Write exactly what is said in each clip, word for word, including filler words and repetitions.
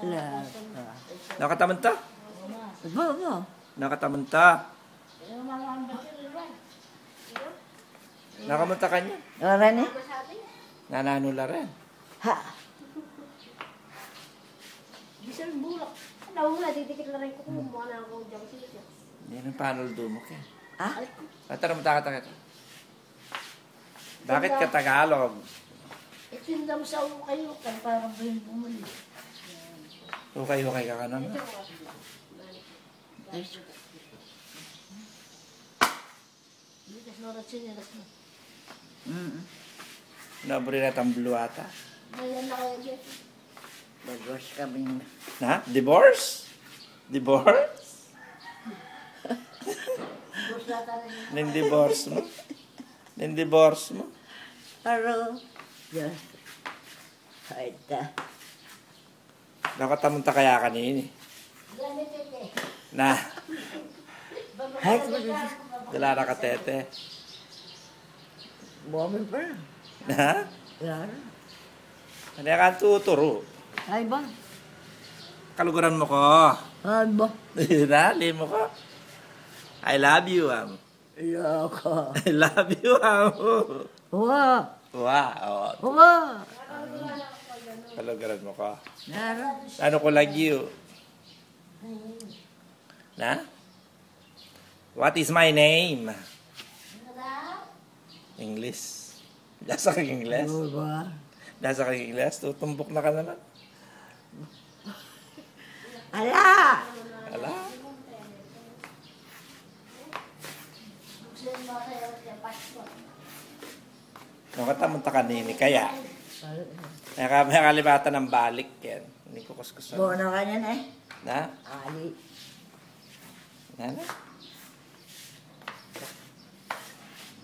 Nanu katamu nta? Bo, bo. Nanu katamu nta? Nanu katamu nta kanyan? Ora ne? Nananu la ren? Ha? Bisan bulak. Ano, wala, didikit na rin ko kung mukha na ako dyan. Yan ang panel doon mo, Ken. Ah? Ay, ko. Tara, mata ka, tara. Bakit ka Tagalog? Itinda mo sa ukay-ukay para ba yung bumili? Ukay-ukay ka ka naman. Ay, Likas na oras, sinilas na. Mm. Nabri na tamblo ata. Ayan na kaya dyan. Divorce kami. Na? Divorce? Divorce? Divorce na talaga. Ning divorce mo? Ning divorce mo? Aro. Yes. Ay, ta. Nanu katamu nta kaya kanini? Na. Ay, dala na katete. Buami pa. Na? Dala na. Ano ka tuturu? Ay, ba? Kaluguran mo ko. Ay, ba? Dali mo ko. I love you, am. Loko. I love you, amo. Wa. Wa, o. Wa. Kaluguran mo ko. Nara. Ano ko lagi, o? Na? What is my name? English. Biasa kang English? Ano ba? Biasa kang English? Tutumbok na ka naman. Ala! Ala? Nanu katamu nta kanini kaya? Meka, meka lipatan ng balik, Ken. Ini ko kuskus. Bono kanyan, e. Na? Ali. Nanu?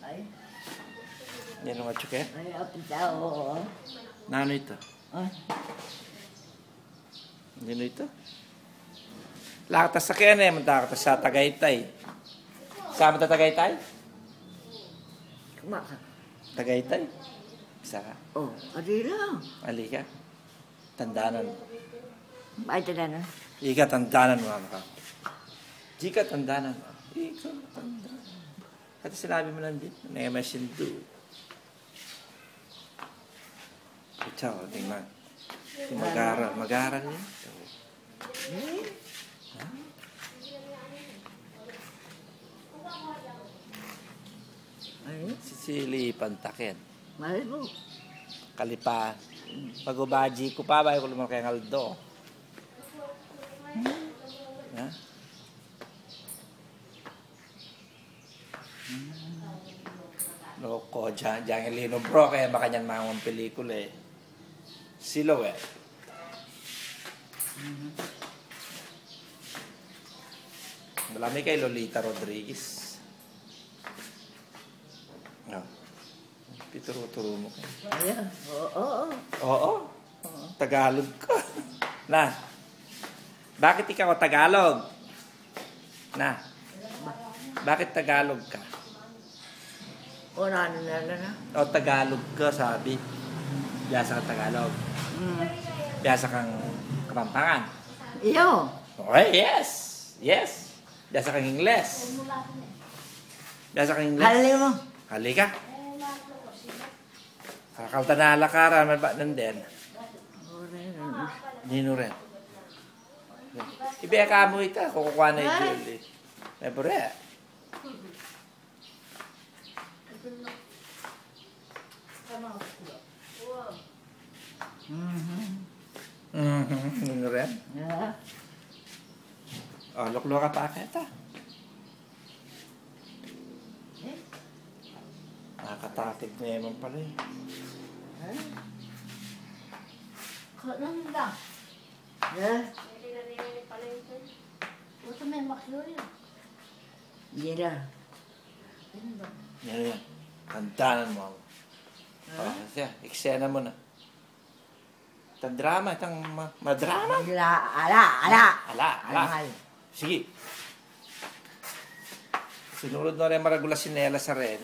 Ay. Yan ang atsuke? Ay, apita, oo. Nanu ita? Ah. Nanu ita? Laktas sa kene, munta ka sa Tagaytay. Sa munta Tagaytay? Kumaka. Tagaytay? Isa ka? O, ali la. Ali ka? Tandanan. Ay, tandanan. Ika tandanan, mama ka. Di ka tandanan, mama. Ika tandanan. At sinabi mo lang din, na may sindu. Ito, tingnan. Ito, mag-aral, mag-aral yan. Ito. Hmm? Ha? Ay. Sisili pantakin. Ay, bu. Kalipa. Pag-ubaji ku pa, bayu ku lumaki ang aldo. Hmm? Ha? Loko, ja-, jang ilinu, bro, kaya makanyan mamang pelikula, e. Silo, e. Wala mi kay Lolita Rodriguez. O. Pituru-turu mo kaya. Ayan. Oo, oo. Oo. Tagalog ka. Na, bakit ikaw Tagalog? Na, bakit Tagalog ka? O, na, na, na, na, na. O, Tagalog ka, sabi. Biasa kang Tagalog. Mm. Biasa kang Kapampangan. Iyo. Okay, yes. Yes. Biasa kang Ingles. Biasa kang Ingles. Hali mo. Hali ka. Kakalta na alakaran, mabak nandin. Ninu rin. Ibeka mu ita, kukuha na i Julie. May bure. Mhm. Mhm. Ninu rin. Ya. O, lukluk ka pa kita. Nakakatakit na naman pala, e. Ay. Ko lang lang. Ya. Ito may makyuri. Yan na. Yan na yan. Tandanan mo. Ha? O, siya. Eksena mo na. Itang drama, itang ma-, madrama. Ala, ala, ala. Ala, ala. Ala, ay. Sige. Sinurud na rin maragul a sinelas a rin.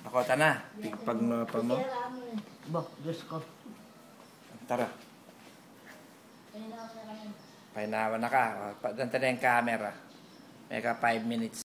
Ako, tana. Pigpag na pa mo. Bo, Diyos ko. Tara. Painawa na ka. O, pa-, dantalan ing camera. Meka five minutes